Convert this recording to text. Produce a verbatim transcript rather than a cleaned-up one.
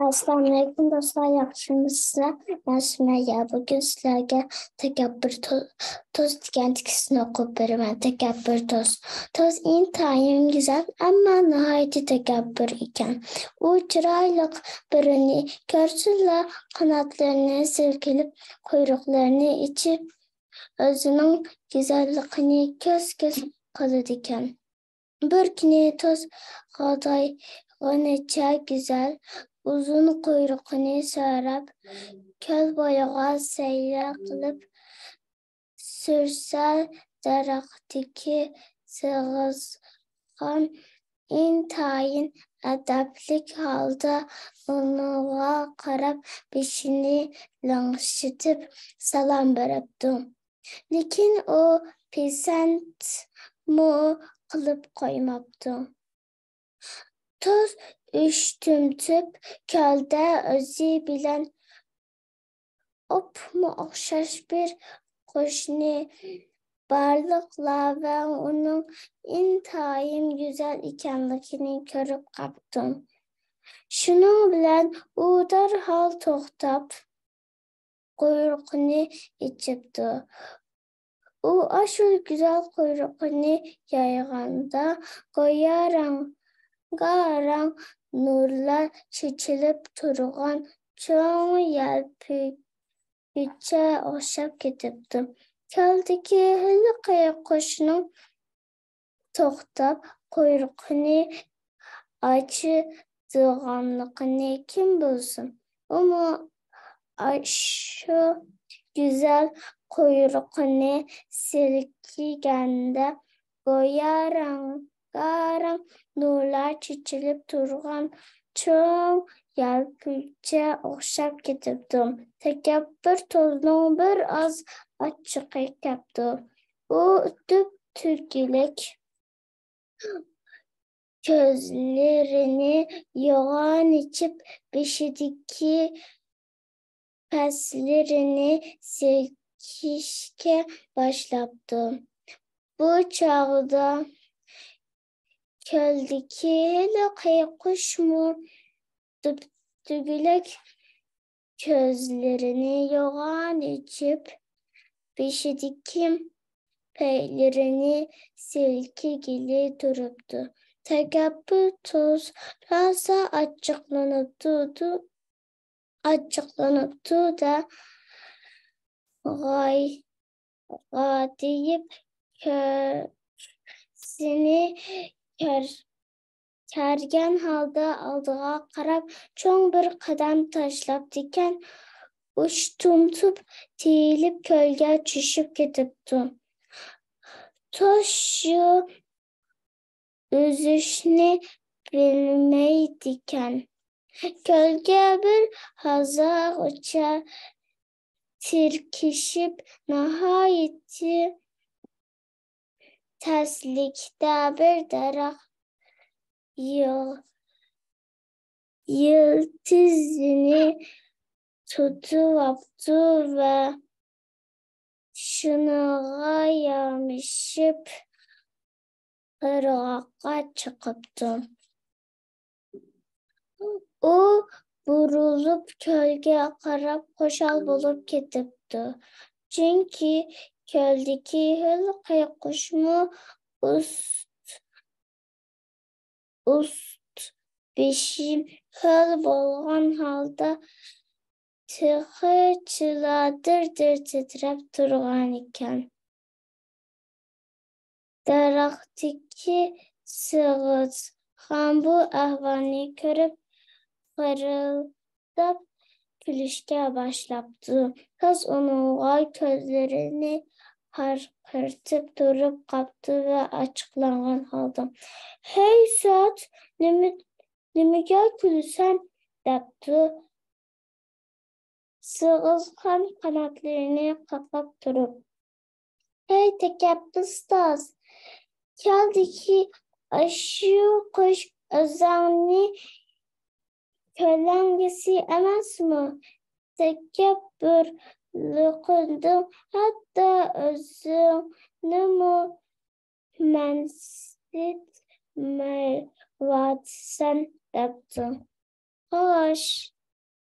ئەسسالامۇئەلەيكۇم دوستلار، ياخشىمۇسىزلار؟ مەن سۈمەييە. بۈگۈن سىلەرگە تەكەببۇر تو-، توز دېگەن تېكىستنى ئوقۇپ بېرىمەن. تەكەببۇر توز. توز ئىنتايىن گۈزەل، ئەمما ناھايىتى تەكەببۇر ئىكەن. ئۇ چىرايلىق بىرىنى كۆرسىلا، قاناتلىرىنى سىلكىلىپ، قۇيرۇقلىرىنى ئېچىپ، ئۆزىنىڭ گۈزەللىكىنى كۆز-كۆز قىلىدىكەن. بىر كۈنى توز غادايغىنىچە گۈزەل ئۇزۇن قۇيرۇقىنى سۆرەپ، كۆل بويىغا سەيلە قىلىپ سۈرسە، دەرەختىكى سېغىزخان ئىنتايىن ئەدەپلىك ھالدا ئۇنىڭغا قاراپ بېشىنى لىڭشىتىپ سالام بېرىپتۇ. لېكىن ئۇ پىسەنتمۇ قىلىپ قويماپتۇ. توز ئۇشتۇمتۇت كۆلدە ئۆزى بىلەن ئوپمۇ ئوخشاش بىر قۇشنى بارلىقلار ۋە ئۇنىڭ ئىنتايىن گۈزەل ئىكەنلىكىنى كۆرۈپ قاپتۇ. شۇنىڭ بىلەن ئۇ دەرھال توختاپ، قۇيرۇقىنى ئېچىپتۇ. ئۇ ئاشۇ گۈزەل قۇيرۇقىنى يايغاندا، گويا رەڭگارەڭ نۇرلار چېچىلىپ تۇرغان چوڭ يەلپۈگىچە ئوخشاپ كېتىپتۇ. كۆلدىكى ھېلىقى قۇشنىڭ توختاپ، قۇيرۇقىنى ئاچىدىغانلىقىنى كىم بىلسۇن؟ ئۇمۇ ئاشۇ گۈزەل قۇيرۇقىنى سىلكىگەندە، گويا رەڭگارەڭ نۇرلار چېچىلىپ تۇرغان چوڭ يەلپۈگىچە ئوخشاپ كېتىپتۇ. تەكەببۇر توزنىڭ بىر ئاز ئاچچىقى كەپتۇ. ئۇ دۈپتۈگىلىك كۆزلىرىنى يوغان ئېچىپ، بېشىدىكى پەسلىرىنى سىلكىشكە باشلاپتۇ. بۇ چاغدا كۆلدىكى ھېلىقى قۇشمۇ دۈپتۈگىلىك كۆزلىرىنى يوغان ئېچىپ، بېشىدىكى پەيلىرىنى سىلكىگىلى تۇرۇپتۇ. تەكەببۇر توز راسا ئاچچىقلىنىپتۇ، ئاچچىقلىنىپتۇ-دە، غاي-، غادىيىپ كۆزىنى كەر-، كەرگەن ھالدا ئالدىغا قاراپ چوڭ بىر قەدەم تاشلاپتىكەن، ئۇشتۇمتۇت تېيىلىپ كۆلگە چۈشۈپ كېتىپتۇ. توز شۇ ئۈزۈشنى بىلمەيدىكەن. كۆلگە بىر ھازاغىچە تىركىشىپ، ناھايىتى تەسلىكتە بىر دەرەخ يىل-، يىلتىزىنى تۇتۇۋاپتۇ ۋە شۇنىڭغا يامىشىپ، قىرغاققا چىقىپتۇ. ئۇ بۇرۇلۇپ كۆلگە قاراپ خۇشال بولۇپ كېتىپتۇ. چۈنكى كۆلدىكى ھېلىقى قۇشمۇ ئۈست، ئۈست بېشى ھۆل بولغان ھالدا تېخىچىلا دىر-دىر تىترەپ تۇرغانىكەن. دەرەختىكى سېغىزخان بۇ ئەھۋالنى كۆرۈپ، غىرىلداپ كۈلۈشكە باشلاپتۇ. توز ئۇنىڭغا كۆزلىرىنى پارقىرىتىپ تۇرۇپ قاپتۇ ۋە ئاچچىقلانغان ھالدا، «ھەي، سات، نېمە، نېمىگە كۈلىسەن؟» دەپتۇ. سېغىزخان قاناتلىرىنى قاقاپ تۇرۇپ، «ھەي، تەكەببۇر توز، كۆلدىكى ئاشۇ قۇش ئۆزۈڭنى كۆلەڭگىسى ئەمەسمۇ؟ تەكەببۇرلۇقۇڭدىن ھەتتا ئۆزۈڭنىمۇ مەنسىتمەيۋاتىسەن» دەپتۇ. خوش.